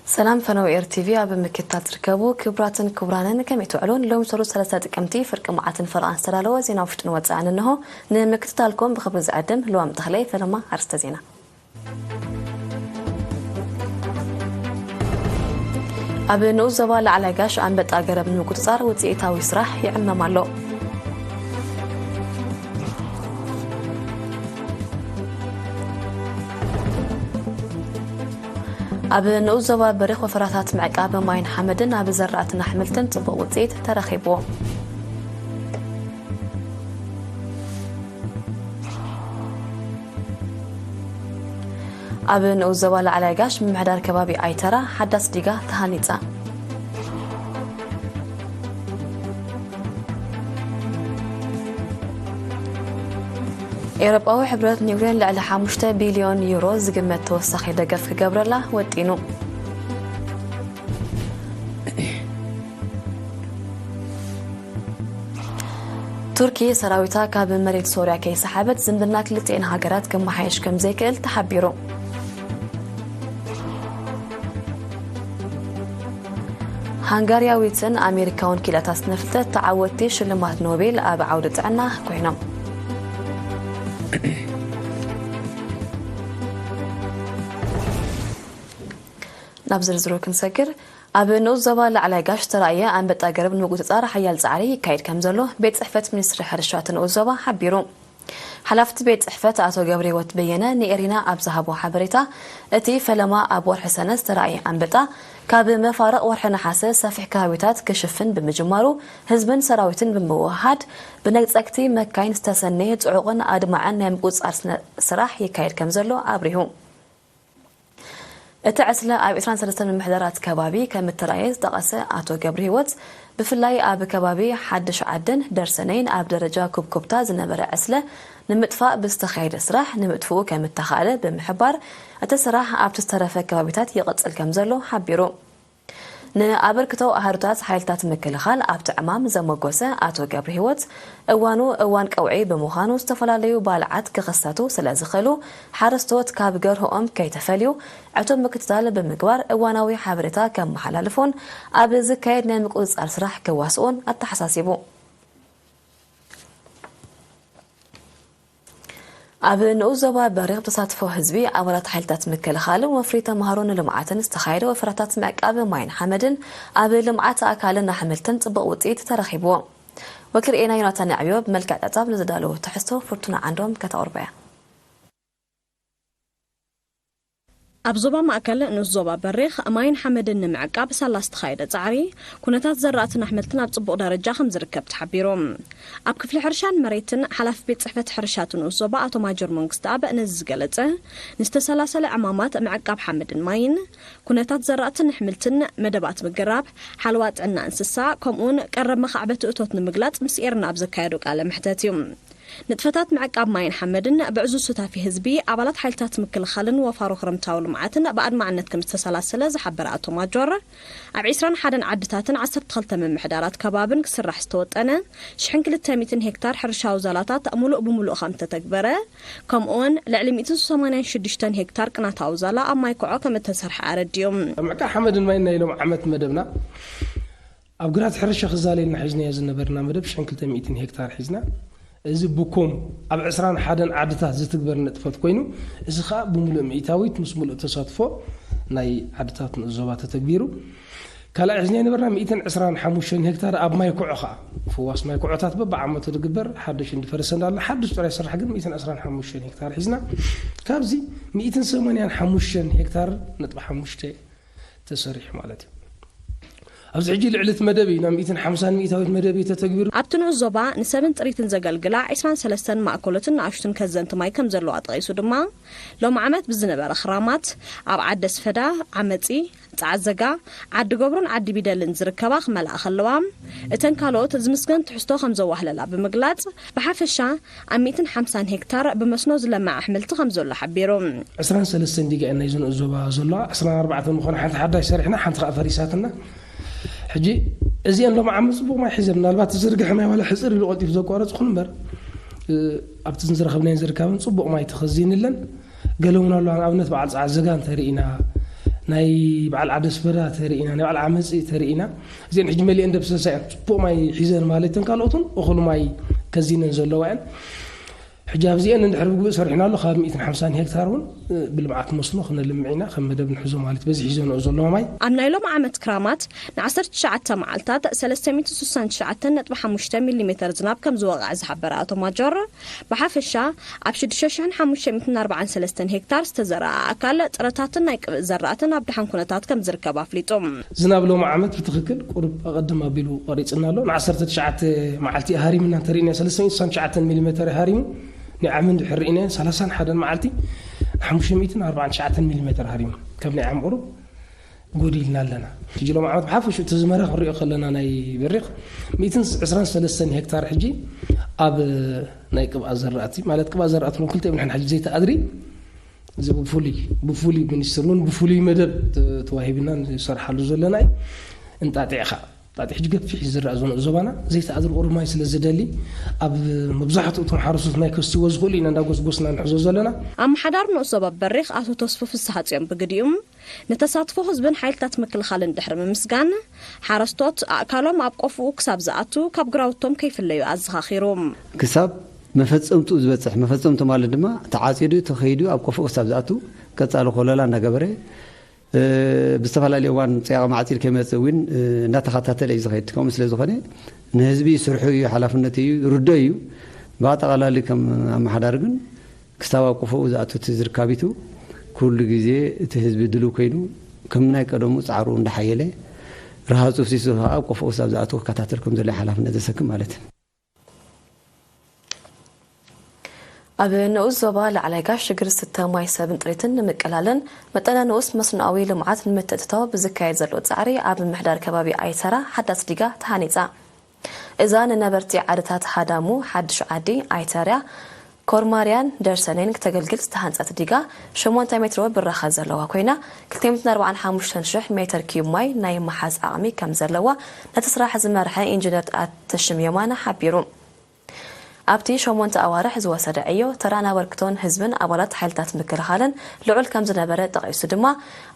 ሰላም ፈነው ኤር ቲቪ ኣብ ምክትታል ትርከቡ ክቡራትን ክቡራንን፣ ከመይ ትውዕሉን? ሎሚ ሰሉስ ሰለስተ ጥቅምቲ ፍርቂ መዓልትን ፈረቓን ዝተዳለወ ዜና ውሽጥን ወጻእን እንሆ። ንምክትታልኩም ብኽብሪ ዝዕድም ልዋም ተኽለይ። ፈለማ ኣርስተ ዜና። ኣብ ንኡስ ዞባ ላዕላይ ጋሽ ኣንበጣ ገረብ ንምቁጽጻር ውጽኢታዊ ስራሕ ይዕመም ኣሎ። ኣብ ንኡስ ዞባ በሪኽ ወፈራታት ምዕቃብ ማይን ሓመድን ኣብ ዘራእትን ኣሕምልትን ጽቡቕ ውጽኢት ተረኺብዎ። ኣብ ንኡስ ዞባ ላዕላይ ጋሽ ምምሕዳር ከባቢ ኣይተራ ሓዳስ ዲጋ ተሃኒጻ። ኤውሮጳዊ ሕብረት ኒውክሌር ልዕሊ ሓሙሽተ ቢልዮን ዩሮ ዝግመት ተወሳኺ ደገፍ ክገብረላ ወጢኑ። ቱርኪ ሰራዊታ ካብ መሬት ሶርያ ከይሰሓበት ዝምድና ክልቲኤን ሃገራት ክመሓየሽ ከም ዘይክእል ተሓቢሩ። ሃንጋርያዊትን ኣሜሪካውን ክኢላታት ስነፍልጠት ተዓወትቲ ሽልማት ኖቤል ኣብ ዓውዲ ጥዕና ኮይኖም። ናብ ዝርዝሩ ክንሰግር፣ ኣብ ንኡስ ዞባ ላዕላይ ጋሽ ዝተራእየ ኣንበጣ ገረብ ንምቁጽጻር ሓያል ጻዕሪ ይካየድ ከም ዘሎ ቤት ጽሕፈት ሚኒስትሪ ሕርሻ እቲ ንኡስ ዞባ ሓቢሩ። ሓላፍቲ ቤት ጽሕፈት ኣቶ ገብረህይወት በየነ ንኤሪና ኣብ ዝሃቦ ሓበሬታ፣ እቲ ፈለማ ኣብ ወርሒ ሰነ ዝተራእየ ኣንበጣ ካብ መፋርቕ ወርሒ ነሓሰ ሰፊሕ ከባቢታት ክሽፍን ብምጅማሩ፣ ህዝብን ሰራዊትን ብምውህሃድ ብነግጸግቲ መካይን ዝተሰነየ ጽዑቕን ኣድማዕን ናይ ምቁጽጻር ስነ-፣ ስራሕ ይካየድ ከም ዘሎ ኣብሪሁ። እቲ ዕስለ ኣብ ዕስራን ሰለስተን ምምሕዳራት ከባቢ ከም እተራእየ ዝጠቐሰ ኣቶ ገብረህይወት፣ ብፍላይ ኣብ ከባቢ ሓድሽ ዓድን ደርሰነይን ኣብ ደረጃ ኩብኩብታ ዝነበረ ዕስለ ንምጥፋእ ብዝተኻየደ ስራሕ ንምጥፍኡ ከም እተኻእለ ብምሕባር፣ እቲ ስራሕ ኣብቲ ዝተረፈ ከባቢታት ይቕጽል ከም ዘሎ ሓቢሩ። ንኣበርክቶ ኣሃዱታት ሓይልታት ምክልኻል ኣብቲ ዕማም ዘመጎሰ ኣቶ ገብረህይወት፣ እዋኑ እዋን ቀውዒ ብምዃኑ ዝተፈላለዩ ባልዓት ክኽሰቱ ስለ ዝኽእሉ፣ ሓረስቶት ካብ ገርህኦም ከይተፈልዩ ዕቱብ ምክትታል ብምግባር እዋናዊ ሓበሬታ ከመሓላልፉን ኣብ ዝካየድ ናይ ምቁጽጻር ስራሕ ክዋስኡን ኣተሓሳሲቡ። ኣብ ንኡስ ዞባ በሪኽ ብተሳትፎ ህዝቢ፣ ኣባላት ሓይልታት ምክልኻልን ወፍሪ ተምሃሮ ንልምዓትን ዝተኻየደ ወፈራታት ምዕቃብ ማይን ሓመድን ኣብ ልምዓት ኣእካልን ኣሕምልትን ጽቡቕ ውጽኢት ተረኺብዎ። ወኪል ኤና ዮናታን ኣዕብዮ ብመልክዕ ጸብጻብ ንዝዳለዎ ትሕዝቶ ፍርቱና ዓንዶም ከተቕርቦ እያ። ኣብ ዞባ ማእከል ንኡስ ዞባ በሪኽ ማይን ሓመድን ንምዕቃብ ሳላ ዝተኻየደ ጻዕሪ፣ ኩነታት ዘራእትን ኣሕምልትን ኣብ ጽቡቕ ደረጃ ከም ዝርከብ ተሓቢሩ። ኣብ ክፍሊ ሕርሻን መሬትን ሓላፊ ቤት ጽሕፈት ሕርሻ እቲ ንኡስ ዞባ ኣቶ ማጆር መንግስተኣብ ነዚ ዝገለጸ፣ ንዝተሰላሰለ ዕማማት ምዕቃብ ሓመድን ማይን፣ ኩነታት ዘራእትን ኣሕምልትን፣ መደባት ምግራብ፣ ሓለዋ ጥዕና እንስሳ፣ ከምኡውን ቀረብ መኻዕበቲ እቶት ንምግላጽ ምስ ኤርና ኣብ ዘካየዶ ቃለ መሕተት እዩ። ንጥፈታት ምዕቃብ ማይን ሓመድን ብዕዙዝ ሱታፊ ህዝቢ፣ ኣባላት ሓይልታት ምክልኻልን ወፋሮ ክረምታዊ ልምዓትን ብኣድማዕነት ከም ዝተሰላሰለ ዝሓበረ ኣቶ ማጆር፣ ኣብ ዕስራን ሓደን ዓድታትን ዓሰርተ ክልተ ምምሕዳራት ከባብን ክስራሕ ዝተወጠነ ሽሕን ክልተ ሚእትን ሄክታር ሕርሻዊ ዛላታት ሙሉእ ብሙሉእ ከም ዝተተግበረ፣ ከምኡውን ልዕሊ ሚእትን ሰማንያን ሽዱሽተን ሄክታር ቅናታዊ ዛላ ኣብ ማይ ኮዖ ከም እተሰርሐ ኣረዲኡ። ምዕቃብ ሓመድን ማይን ናይ ሎም ዓመት መደብና ኣብ ግራት ሕርሻ ክዛለየልና ሒዝናዮ ዝነበርና መደብ ሽሕን ክልተ ሚእትን ሄክታር ሒዝና። እዚ ብኮም ኣብ ዕስራን ሓደን ዓድታት ዝትግበር ንጥፈት ኮይኑ፣ እዚ ኸኣ ብምሉእ ሚእታዊት ምስ ምሉእ ተሳትፎ ናይ ዓድታት ንኡስ ዞባ ተተግቢሩ። ካልኣይ ሒዝናዮ ነበርና ሚእትን ዕስራን ሓሙሽተን ሄክታር ኣብ ማይ ኩዖ ኸኣ፣ ፍዋስ ማይ ኩዖታት በብዓመቱ ዝግበር ሓድሽ እንድፈረሰ እንዳለ ሓድሽ ጥራይ ስራሕ ግን ሚእትን ዕስራን ሓሙሽተን ሄክታር ሒዝና። ካብዚ ሚእትን ሰማንያን ሓሙሽተን ሄክታር ነጥቢ ሓሙሽተ ተሰሪሑ ማለት እዩ። ኣብዚ ሕጂ ልዕሊ እቲ መደብ እዩ፣ ናብ ሚእትን ሓምሳን ሚእታዊት መደብ እዩ ተተግቢሩ። ኣብቲ ንኡስ ዞባ ንሰብን ጥሪትን ዘገልግላ ዕስራን ሰለስተን ማእከሎትን ንኣሽቱን ከዘንቲ ማይ ከም ዘለዋ ጠቒሱ ድማ፣ ሎም ዓመት ብዝነበረ ክራማት ኣብ ዓዲ ኣስፈዳ፣ ዓመጺ፣ ጻዕዘጋ፣ ዓዲ ገብሩን ዓዲ ቢደልን ዝርከባ ክመልኣ ከለዋ፣ እተን ካልኦት ዝምስገን ትሕዝቶ ከም ዘዋህለላ ብምግላጽ፣ ብሓፈሻ ኣብ ሚእትን ሓምሳን ሄክታር ብመስኖ ዝለምዕ ኣሕምልቲ ከም ዘሎ ሓቢሩ። ዕስራን ሰለስተን ዲጋ እየን ናይዚ ንኡስ ዞባ ዘለዋ፣ ዕስራን ኣርባዕተን ምዃኑ ሓንቲ ሓዳሽ ሰሪሕና፣ ሓንቲ ኸኣ ፈሪሳትና። ሕጂ እዚአን ሎም ዓመት ጽቡቕ ማይ ሒዘን፣ ምናልባት ዝርግሐ ማይ ዋላ ሕጽር ኢሉ ቀልጢፉ ዘቋረጽ ይኹን እምበር፣ እ፣ ኣብቲ ዝረኸብናዮን ዝርካብን ጽቡቕ ማይ ተኸዚንለን። ገለ እውን ኣለዋ፣ ንኣብነት በዓል ጻዕዘጋ እንተርኢና፣ ናይ በዓል ዓደስበዳ ተርኢና፣ ናይ በዓል ዓመፂ ተርኢና። እዚአን ሕጂ መሊአን ደብሰሳ እየን። ፅቡቕ ማይ ሒዘን ማለት እተን ካልኦትን እኹል ማይ ከዚነን ዘለዋ እየን። ሕጂ ኣብዚአን እንድሕር ብግቡእ ሰሪሕናሉ ካብ ሚእትን ሓምሳን ሄክታር እውን ብልምዓት መስኖ ክነልምዕ ኢና፣ ከም መደብ ንሕዞ ማለት በዚ ሒዘንኦ ዘለዋ ማይ። ኣብ ናይ ሎም ዓመት ክራማት ን19 መዓልታት 369.5 ሚሜ ዝናብ ከም ዝወቕዐ ዝሓበረ ኣቶ ማጆር፣ ብሓፈሻ ኣብ 6,543 ሄክታር ዝተዘርኣ ኣካል ጥረታትን ናይ ቅብእ ዘራእትን ኣብ ደሓን ኩነታት ከም ዝርከብ ኣፍሊጡ። ዝናብ ሎም ዓመት ብትኽክል ቁሩብ ኣቐድም ኣቢሉ ቆሪፅና ኣሎ። ን19 መዓልቲ ሃሪምና እንተሪእና 369 ሚሜ ሃሪሙ፣ ናይ ዓሚ እንድሕር ርኢና 31 መዓልቲ ን549 ሚሜ ሃሪሙ፣ ካብ ናይ ዓሚ ቁሩብ ጎዲልና ኣለና። ሕጂ ሎም ዓመት ብሓፈሽኡ እቲ ዝመረ ክንሪኦ ከለና ናይ በሪኽ 123 ሄክታር ሕጂ ኣብ ናይ ቅብኣ ዘራእቲ፣ ማለት ቅብኣ ዘራእቲ እውን ክልተ ብልሕን ሕጂ ዘይተኣድሪ፣ እዚ ብፍሉይ፣ ብፍሉይ ሚኒስትር እውን ብፍሉይ መደብ ተ-፣ ተዋሂብና ንሰርሓሉ ዘለና እዩ። እንጣጢዕኻ፣ ጣጢ ሕጂ ገፊሕ እዩ ዝረኣ ዘሎ ዞባና፣ ዘይተኣድሪ ቁሩብ ማይ ስለ ዝደሊ፣ ኣብ መብዛሕትኡ እቶም ሓረስቶት ማይ ከስትይዎ ዝኽእሉ ኢና እንዳጎስጎስና ንሕዞ ዘለና። ኣመሓዳሪ ንኡስ ዞባ በሪኽ ኣቶ ተስፉ ፍስሓጽዮን ብግዲኡ፣ ንተሳትፎ ህዝብን ሓይልታት ምክልኻልን ድሕሪ ምምስጋን፣ ሓረስቶት ኣእካሎም ኣብ ቆፍኡ ክሳብ ዝኣቱ ካብ ግራውቶም ከይፍለዩ ኣዘኻኺሩ። ክሳብ መፈጸምትኡ ዝበጽሕ፣ መፈጸምቱ ማለት ድማ ተዓጺዱ ተኸይዱ ኣብ ቆፍኡ ክሳብ ዝኣቱ ቀጻሊ ኮለላ እናገበረ፣ እ፣ ብዝተፈላለየ እዋን ጽያቕ ማዕጺድ ከይመጽእ እውን፣ እ፣ እናተኸታተለ እዩ ዝኸይድ። ከምኡ ስለ ዝኾነ ንህዝቢ ስርሑ እዩ፣ ሓላፍነቱ እዩ፣ ርዶ እዩ። ብኣጠቓላሊ ከም ኣመሓዳሪ ግን ክሳብ ኣብ ቆፎኡ ዝኣቱ እቲ ዝርካቢቱ ኩሉ ግዜ እቲ ህዝቢ ድልው ኮይኑ ከም ናይ ቀደሙ ጻዕሩ እንዳሓየለ ረሃጹ ፍሲሱ ከዓ ኣብ ቆፎኡ ክሳብ ዝኣቱ ክከታተል ከም ዘሎ ሓላፍነት ዘሰክም ማለት እዩ። ኣብ ንኡስ ዞባ ላዕላይ ጋሽ ሽግር ዝስተ ማይ ሰብን ጥሪትን ንምቅላልን መጠነ ንኡስ መስኖኣዊ ልምዓት ንምትእትታው ብዝካየድ ዘሎ ጻዕሪ ኣብ ምምሕዳር ከባቢ ኣይተራ ሓዳስ ዲጋ ተሃኒጻ። እዛ ንነበርቲ ዓድታት ሃዳሙ፣ ሓድሽ ዓዲ፣ ኣይተርያ፣ ኮርማርያን ደርሰኔን ክተገልግል ዝተሃንጸት ዲጋ 8 ሜትሮ ብራኸ ዘለዋ ኮይና፣ 245,000 ሜትር ኪዩብ ማይ ናይ መሓዝ ዓቕሚ ከም ዘለዋ ነቲ ስራሕ ዝመርሐ ኢንጂነር ኣተሽም የማነ ሓቢሩ። ኣብቲ ሸሞንተ ኣዋርሕ ዝወሰደ ዕዮ፣ ተራን ኣበርክቶን ህዝብን ኣባላት ሓይልታት ምክልኻልን ልዑል ከም ዝነበረ ጠቒሱ ድማ፣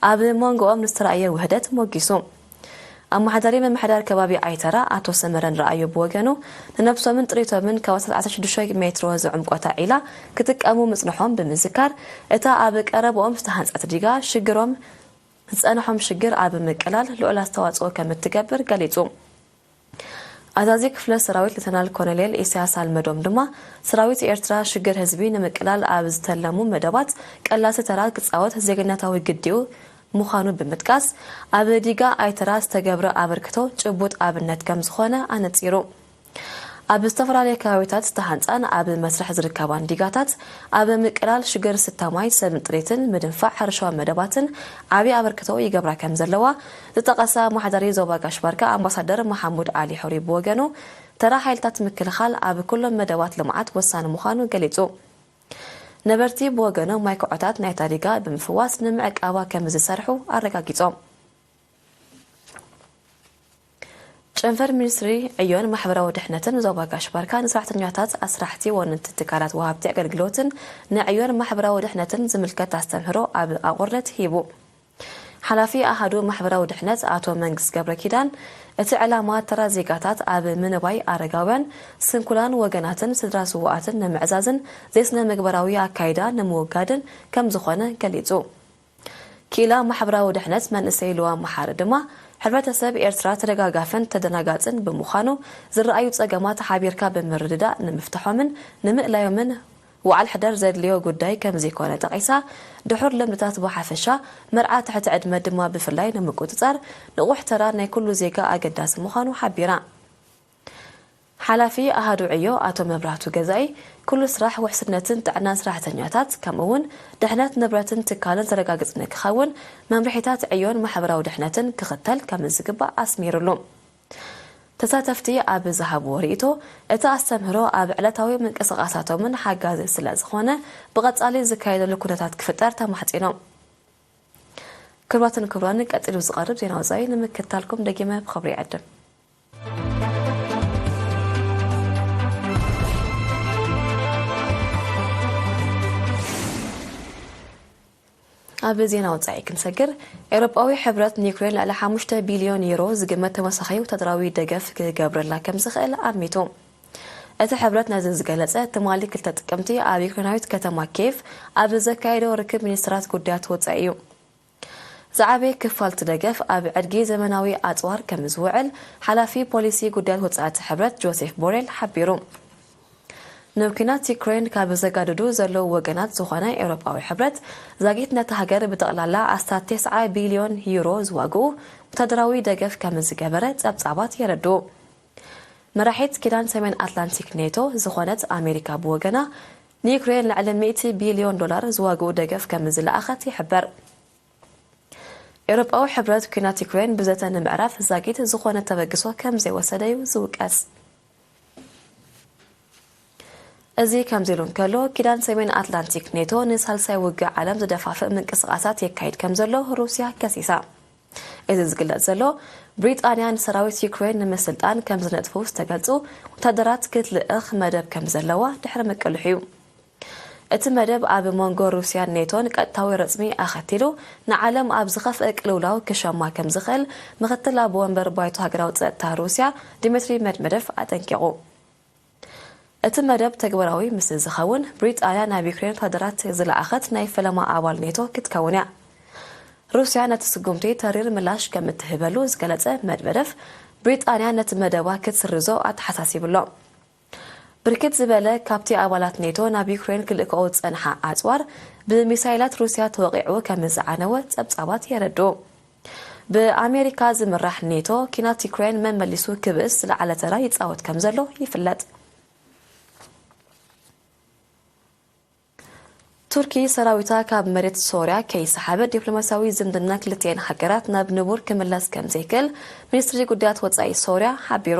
ኣብ መንጎኦም ንዝተራእየ ውህደት ሞጊሱ። ኣመሓዳሪ ምምሕዳር ከባቢ ኣይተራ ኣቶ ሰመረ ንረኣዮ ብወገኑ፣ ንነብሶምን ጥሪቶምን ካብ 16 ሜትሮ ዝዕምቆታ ዒላ ክጥቀሙ ምጽንሖም ብምዝካር፣ እታ ኣብ ቀረብኦም ዝተሃንጸት ዲጋ ሽግሮም ዝጸንሖም ሽግር ኣብ ምቅላል ልዑል ኣስተዋጽኦ ከም እትገብር ገሊጹ። ኣዛዚ ክፍለ ሰራዊት ሌተናል ኮሎኔል ኢሳያስ ኣልመዶም ድማ፣ ሰራዊት ኤርትራ ሽግር ህዝቢ ንምቅላል ኣብ ዝተለሙ መደባት ቀላሲ ተራ ክጻወት ዜግነታዊ ግዲኡ ምዃኑ ብምጥቃስ፣ ኣብ ዲጋ ኣይተራ ዝተገብረ ኣበርክቶ ጭቡጥ ኣብነት ከም ዝኾነ ኣነጺሩ። ኣብ ዝተፈላለየ ከባቢታት ዝተሃንጻን ኣብ መስርሕ ዝርከባን ዲጋታት፣ ኣብ ምቅላል ሽግር ስታማይ ሰብን ጥሪትን ምድንፋዕ ሕርሻዊ መደባትን ዓቢ ኣበርክቶ ይገብራ ከም ዘለዋ ዝጠቐሰ ኣመሓዳሪ ዞባ ጋሽ ባርካ ኣምባሳደር መሓሙድ ዓሊ ሑሪ ብወገኑ፣ ተራ ሓይልታት ምክልኻል ኣብ ኩሎም መደባት ልምዓት ወሳኒ ምዃኑ ገሊጹ። ነበርቲ ብወገኖም ማይ ኩዖታት ናይታ ዲጋ ብምፍዋስ ንምዕቃባ ከም ዝሰርሑ ኣረጋጊጾም። ጨንፈር ሚኒስትሪ ዕዮን ማሕበራዊ ድሕነትን ዞባ ጋሽ ባርካ ንሰራሕተኛታት፣ ኣስራሕቲ፣ ወነንቲ ትካላት ወሃብቲ ኣገልግሎትን ንዕዮን ማሕበራዊ ድሕነትን ዝምልከት ኣስተምህሮ ኣብ ኣቑርደት ሂቡ። ሓላፊ ኣሃዱ ማሕበራዊ ድሕነት ኣቶ መንግስት ገብረ ኪዳን፣ እቲ ዕላማ ተራ ዜጋታት ኣብ ምንባይ ኣረጋውያን፣ ስንኩላን ወገናትን ስድራ ስውኣትን ንምዕዛዝን ዘይስነ ምግባራዊ ኣካይዳ ንምውጋድን ከም ዝኾነ ገሊጹ። ክኢላ ማሕበራዊ ድሕነት መንእሰይ ልዋ መሓሪ ድማ፣ ሕብረተሰብ ኤርትራ ተደጋጋፍን ተደናጋጽን ብምዃኑ፣ ዝረኣዩ ጸገማት ሓቢርካ ብምርድዳእ ንምፍትሖምን ንምእላዮምን ወዓል ሕደር ዘድልዮ ጉዳይ ከም ዘይኮነ ጠቒሳ፣ ድሑር ልምድታት ብሓፈሻ፣ መርዓ ትሕቲ ዕድመ ድማ ብፍላይ ንምቁጽጻር ንቑሕ ተራ ናይ ኩሉ ዜጋ ኣገዳሲ ምዃኑ ሓቢራ። ሓላፊ ኣሃዱ ዕዮ ኣቶ መብራህቱ ገዛኢ፣ ኩሉ ስራሕ ውሕስነትን ጥዕናን ሰራሕተኛታት፣ ከምኡ እውን ድሕነት ንብረትን ትካልን ዘረጋግጽ ንክኸውን መምርሒታት ዕዮን ማሕበራዊ ድሕነትን ክኽተል ከም ዝግባእ ኣስሚሩሉ። ተሳተፍቲ ኣብ ዝሃብዎ ርእይቶ፣ እቲ ኣስተምህሮ ኣብ ዕለታዊ ምንቅስቓሳቶምን ሓጋዚ ስለ ዝኾነ፣ ብቐጻሊ ዝካየደሉ ኩነታት ክፍጠር ተማሕጺኖም። ክቡራትን ክቡራን፣ ቀጺሉ ዝቐርብ ዜና ወጻኢ ንምክትታልኩም ደጊመ ብኽብሪ ይዕድም። ኣብ ዜና ወጻኢ ክንሰግር፣ ኤውሮጳዊ ሕብረት ንዩክሬን ልዕሊ ሓሙሽተ ቢልዮን ዩሮ ዝግመት ተወሳኺ ወታደራዊ ደገፍ ክገብረላ ከም ዝኽእል ኣሚቱ። እቲ ሕብረት ነዚ ዝገለጸ ትማሊ ክልተ ጥቅምቲ ኣብ ዩክሬናዊት ከተማ ኬቭ ኣብ ዘካየዶ ርክብ ሚኒስትራት ጉዳያት ወጻኢ እዩ። ዝዓበየ ክፋል እቲ ደገፍ ኣብ ዕድጊ ዘመናዊ ኣጽዋር ከም ዝውዕል ሓላፊ ፖሊሲ ጉዳያት ወጻኢ እቲ ሕብረት ጆሴፍ ቦሬል ሓቢሩ። ንኲናት ዩክሬን ካብ ዘጋድዱ ዘለዉ ወገናት ዝኾነ ኤውሮጳዊ ሕብረት፣ ዛጊት ነቲ ሃገር ብጠቕላላ ኣስታት ተስዓ ቢልዮን ዩሮ ዝዋግኡ ወታደራዊ ደገፍ ከም ዝገበረ ጸብጻባት የረድኡ። መራሒት ኪዳን ሰሜን ኣትላንቲክ ኔቶ ዝኾነት ኣሜሪካ ብወገና፣ ንዩክሬን ልዕሊ ሚእቲ ቢልዮን ዶላር ዝዋግኡ ደገፍ ከም ዝለኣኸት ይሕበር። ኤውሮጳዊ ሕብረት ኲናት ዩክሬን ብዘተ ንምዕራፍ ዛጊት ዝኾነ ተበግሶ ከም ዘይወሰደ እዩ ዝውቀስ። እዚ ከምዚ ኢሉ እንከሎ፣ ኪዳን ሰሜን ኣትላንቲክ ኔቶ ንሳልሳይ ውግእ ዓለም ዝደፋፍእ ምንቅስቓሳት የካይድ ከም ዘሎ ሩስያ ከሲሳ። እዚ ዝግለጽ ዘሎ፣ ብሪጣንያ ንሰራዊት ዩክሬን ንምስልጣን ከም ዝነጥፉ ዝተገልጹ ወታደራት ክትልእኽ መደብ ከም ዘለዋ ድሕሪ ምቅልሑ እዩ። እቲ መደብ ኣብ መንጎ ሩስያን ኔቶን ቀጥታዊ ረጽሚ ኣኸቲሉ፣ ንዓለም ኣብ ዝኸፍአ ቅልውላው ክሸማ ከም ዝኽእል ምኽትል ኣቦ ወንበር ባይቶ ሃገራዊ ጸጥታ ሩስያ ዲሚትሪ መድመደፍ ኣጠንቂቑ። እቲ መደብ ተግባራዊ ምስ ዝኸውን፣ ብሪጣንያ ናብ ዩክሬን ወታደራት ዝለኣኸት ናይ ፈለማ ኣባል ኔቶ ክትከውን እያ። ሩስያ ነቲ ስጉምቲ ተሪር ምላሽ ከም እትህበሉ ዝገለጸ መድመደፍ፣ ብሪጣንያ ነቲ መደባ ክትስርዞ ኣተሓሳሲብሎ። ብርክት ዝበለ ካብቲ ኣባላት ኔቶ ናብ ዩክሬን ክልእክኦ ዝጸንሓ ኣጽዋር፣ ብሚሳይላት ሩስያ ተወቒዑ ከም ዝዓነወ ጸብጻባት የረድኡ። ብኣሜሪካ ዝምራሕ ኔቶ፣ ኪናት ዩክሬን መመሊሱ ክብእስ ዝለዓለ ተራ ይጻወት ከም ዘሎ ይፍለጥ። ቱርኪ ሰራዊታ ካብ መሬት ሶርያ ከይሰሓበ፣ ዲፕሎማሲያዊ ዝምድና ክልቲኤን ሃገራት ናብ ንቡር ክምለስ ከም ዘይክእል ሚኒስትሪ ጉዳያት ወጻኢ ሶርያ ሓቢሩ።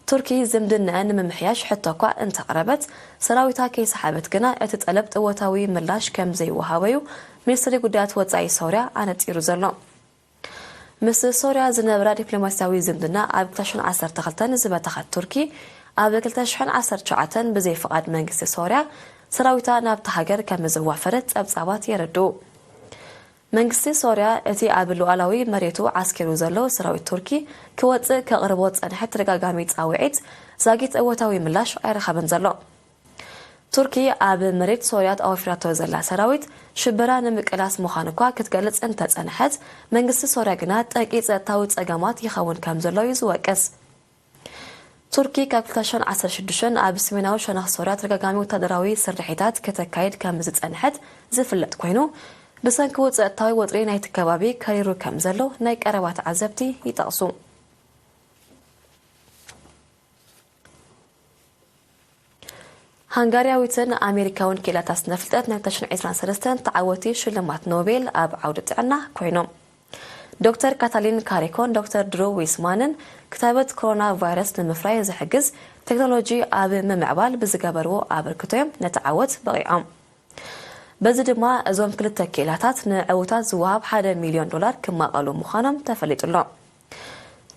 ቱርኪ ዝምድናኣን ንምምሕያሽ ሕቶ እኳ እንተቕረበት፣ ሰራዊታ ከይሰሓበት ግና እቲ ጠለብ ጥወታዊ ምላሽ ከም ዘይወሃቦ እዩ ሚኒስትሪ ጉዳያት ወጻኢ ሶርያ ኣነጺሩ ዘሎ። ምስ ሶርያ ዝነበራ ዲፕሎማሲያዊ ዝምድና ኣብ ክልተ ሽሕን ዓሰርተ ክልተን ዝበተኸት ቱርኪ፣ ኣብ ክልተ ሽሕን ዓሰርተ ትሽዓተን ብዘይ ፍቓድ መንግስቲ ሶርያ ሰራዊታ ናብታ ሃገር ከም ዘዋፈረት ጸብጻባት የረድኡ። መንግስቲ ሶርያ እቲ ኣብ ሉዓላዊ መሬቱ ዓስኪሩ ዘሎ ሰራዊት ቱርኪ ክወጽእ ከቕርቦ ዝጸንሐ ተደጋጋሚ ጻውዒት ዛጊት እወታዊ ምላሽ ኣይረኸበን ዘሎ። ቱርኪ ኣብ መሬት ሶርያ ኣዋፊራቶ ዘላ ሰራዊት ሽበራ ንምቅላስ ምዃኑ እኳ ክትገልጽ እንተጸንሐት፣ መንግስቲ ሶርያ ግና ጠንቂ ጸጥታዊ ጸገማት ይኸውን ከም ዘሎ እዩ ዝወቅስ። ቱርኪ ካብ ክልተ ሽሕን ዓሰርተ ሽዱሽተን ኣብ ሰሜናዊ ሸነኽ ሶርያ ተደጋጋሚ ወታደራዊ ስርሒታት ከተካይድ ከም ዝጸንሐት ዝፍለጥ ኮይኑ፣ ብሰንኪ ጸጥታዊ ወጥሪ ናይቲ ከባቢ ከሪሩ ከም ዘሎ ናይ ቀረባ ተዓዘብቲ ይጠቕሱ። ሃንጋርያዊትን ኣሜሪካውን ክኢላታት ስነ ፍልጠት ናይ ክልተ ሽሕን ዕስራን ሰለስተን ተዓወቲ ሽልማት ኖቤል ኣብ ዓውዲ ጥዕና ኮይኖም። ዶክተር ካታሊን ካሪኮን ዶክተር ድሩ ዊስማንን ክታበት ኮሮና ቫይረስ ንምፍራይ ዝሕግዝ ቴክኖሎጂ ኣብ ምምዕባል ብዝገበርዎ ኣበርክቶ እዮም ነቲ ዓወት በቒዖም። በዚ ድማ እዞም ክልተ ክኢላታት ንዕውታት ዝወሃብ ሓደ ሚልዮን ዶላር ክማቐሉ ምዃኖም ተፈሊጡ ኣሎ።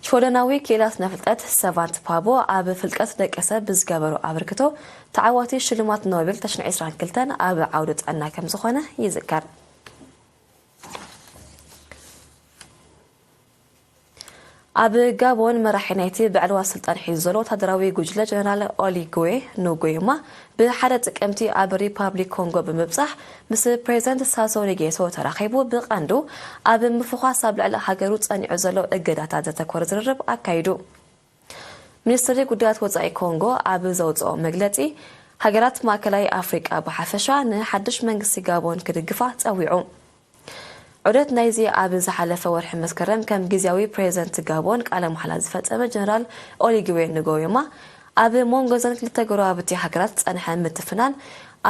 ሽወደናዊ ክኢላ ስነ ፍልጠት ሰቫንት ፓቦ ኣብ ፍልቀት ደቂ ሰብ ብዝገበሮ ኣበርክቶ ተዓዋቲ ሽልማት ኖቤል ክልተ ሽሕን ዕስራን ክልተን ኣብ ዓውዲ ጥዕና ከም ዝኾነ ይዝከር። ኣብ ጋቦን መራሒ ናይቲ ብዕልዋ ስልጣን ሒዙ ዘሎ ወታደራዊ ጉጅለ ጀነራል ኦሊጉዌ ኑጉዌማ ብሓደ ጥቅምቲ ኣብ ሪፓብሊክ ኮንጎ ብምብጻሕ ምስ ፕሬዚደንት ሳሶ ኒጌቶ ተራኺቡ ብቐንዱ ኣብ ምፍዃስ ኣብ ልዕሊ ሃገሩ ጸኒዑ ዘሎ እገዳታት ዘተኮረ ዝርርብ ኣካይዱ። ሚኒስትሪ ጉዳያት ወጻኢ ኮንጎ ኣብ ዘውጽኦ መግለጺ፣ ሃገራት ማእከላይ ኣፍሪቃ ብሓፈሻ ንሓድሽ መንግስቲ ጋቦን ክድግፋ ጸዊዑ። ዑደት ናይዚ ኣብ ዝሓለፈ ወርሒ መስከረም ከም ግዝያዊ ፕሬዚደንት ጋቦን ቃለ መሓላ ዝፈጸመ ጀነራል ኦሊጊዌ ንጎዮማ፣ ኣብ መንጎ እዘን ክልተ ጎረባብቲ ሃገራት ዝጸንሐ ምትፍናን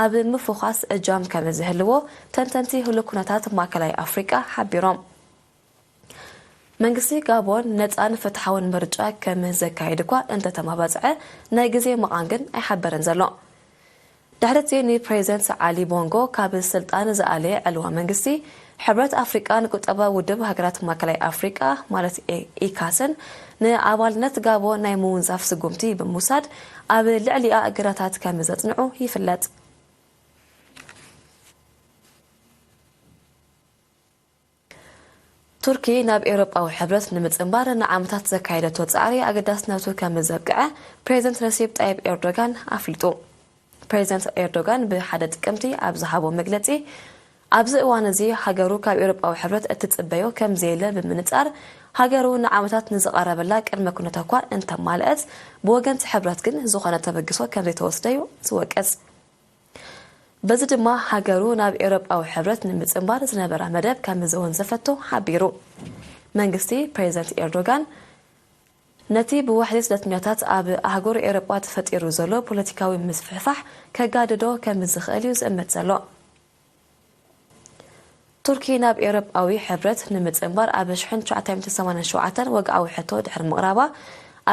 ኣብ ምፍዃስ እጃም ከም ዝህልዎ ተንተንቲ ህሉው ኩነታት ማእከላይ ኣፍሪቃ ሓቢሮም። መንግስቲ ጋቦን ነጻን ፍትሓውን ምርጫ ከም ዘካይድ እኳ እንተተማባጽዐ፣ ናይ ግዜ ምቓን ግን ኣይሓበረን ዘሎ። ድሕሪ እቲ ንፕሬዚደንት ዓሊ ቦንጎ ካብ ስልጣን ዝኣለየ ዕልዋ መንግስቲ፣ ሕብረት ኣፍሪቃን ቁጠባዊ ውድብ ሃገራት ማእከላይ ኣፍሪቃ ማለት ኤ-፣ ኢካስን ንኣባልነት ጋቦን ናይ ምውንዛፍ ስጉምቲ ብምውሳድ ኣብ ልዕሊኣ እገዳታት ከም ዘጽንዑ ይፍለጥ። ቱርኪ ናብ ኤውሮጳዊ ሕብረት ንምጽንባር ንዓመታት ዘካየደቶ ጻዕሪ ኣገዳስነቱ ከም ዘብቅዐ ፕሬዚደንት ረሲፕ ጣይብ ኤርዶጋን ኣፍሊጡ። ፕሬዚደንት ኤርዶጋን ብሓደ ጥቅምቲ ኣብ ዝሃቦ መግለጺ፣ ኣብዚ እዋን እዚ ሃገሩ ካብ ኤውሮጳዊ ሕብረት እትጽበዮ ከም ዘየለ ብምንጻር፣ ሃገሩ ንዓመታት ንዝቐረበላ ቅድመ ኩነት እኳ እንተማልአት፣ ብወገንቲ ሕብረት ግን ዝኾነ ተበግሶ ከም ዘይተወስደዩ ዝወቅስ። በዚ ድማ ሃገሩ ናብ ኤውሮጳዊ ሕብረት ንምጽንባር ዝነበራ መደብ ከም ዘወንዘፈቶ ሓቢሩ። መንግስቲ ፕሬዚደንት ኤርዶጋን ነቲ ብዋሕዚ ስደተኛታት ኣብ ኣህጉር ኤውሮጳ ተፈጢሩ ዘሎ ፖለቲካዊ ምስፍሕፋሕ ከጋድዶ ከም ዝኽእል እዩ ዝእመት ዘሎ። ቱርኪ ናብ ኤውሮጳዊ ሕብረት ንምጽንባር ኣብ ሽሕን ትሽዓተ ሚእትን ሰማንያን ሸውዓተን ወግዓዊ ሕቶ ድሕሪ ምቕራባ፣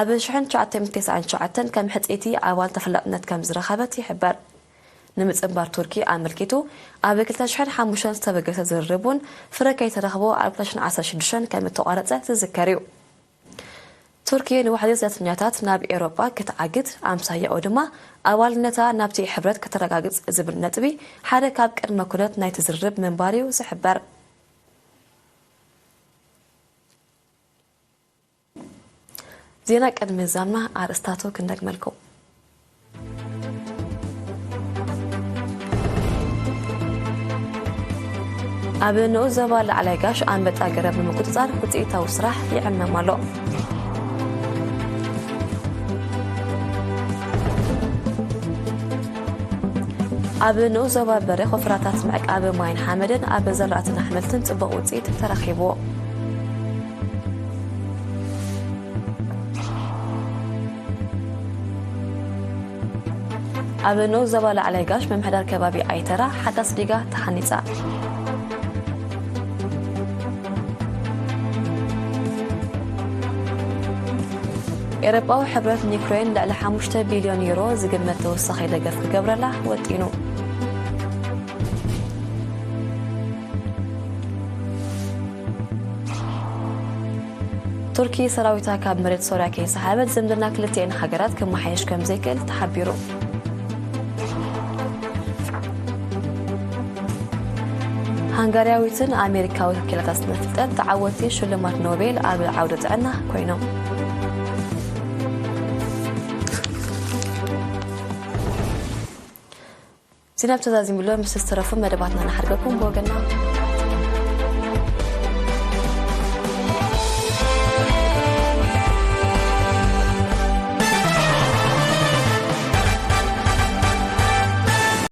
ኣብ ሽሕን ትሽዓተ ሚእትን ተስዓን ትሽዓተን ከም ሕጽይቲ ኣባል ተፈላጥነት ከም ዝረኸበት ይሕበር። ንምጽንባር ቱርኪ ኣመልኪቱ ኣብ ክልተ ሽሕን ሓሙሽተን ዝተበገሰ ዝርርብ እውን ፍረ ከይተረኽቦ ኣብ ክልተ ሽሕን ዓሰርተ ሽዱሽተን ከም እተቋረጸ ዝዝከር እዩ። ቱርኪ ንዋሕዚ ስደተኛታት ናብ ኤውሮጳ ክትዓግት፣ ኣምሳያኡ ድማ ኣባልነታ ናብቲ ሕብረት ከተረጋግጽ ዝብል ነጥቢ ሓደ ካብ ቅድመ ኩነት ናይቲ ዝርርብ ምንባር እዩ ዝሕበር። ዜና ቅድሚ ዛምና ኣርእስታቱ ክንደግመልኩም። ኣብ ንኡስ ዞባ ላዕላይ ጋሽ ኣንበጣ ገረብ ንምቁጽጻር ውጽኢታዊ ስራሕ ይዕመም ኣሎ። ኣብ ንኡስ ዞባ በሪኽ ወፍራታት ምዕቃብ ማይን ሓመድን ኣብ ዘራእትን ኣሕምልትን ጽቡቕ ውጽኢት ተረኺቡ። ኣብ ንኡስ ዞባ ላዕላይ ጋሽ ምምሕዳር ከባቢ ኣይተራ ሓዳስ ዲጋ ተሃኒጻ። ኤውሮጳዊ ሕብረት ንዩክሬን ልዕሊ ሓሙሽተ ቢልዮን ዩሮ ዝግመት ተወሳኺ ደገፍ ክገብረላ ወጢኑ። ቱርኪ ሰራዊታ ካብ መሬት ሶርያ ከይሰሓበት ዝምድና ክልቲኤን ሃገራት ክመሓየሽ ከም ዘይክእል ተሓቢሩ። ሃንጋርያዊትን ኣሜሪካዊት ወኪላታት ስነ ፍልጠት ተዓወቲ ሽልማት ኖቤል ኣብ ዓውደ ጥዕና ኮይኖም። ዜና ብተዛዚምሎ ምስ ዝተረፉ መደባትና ንሓድገኩም ብወገንና።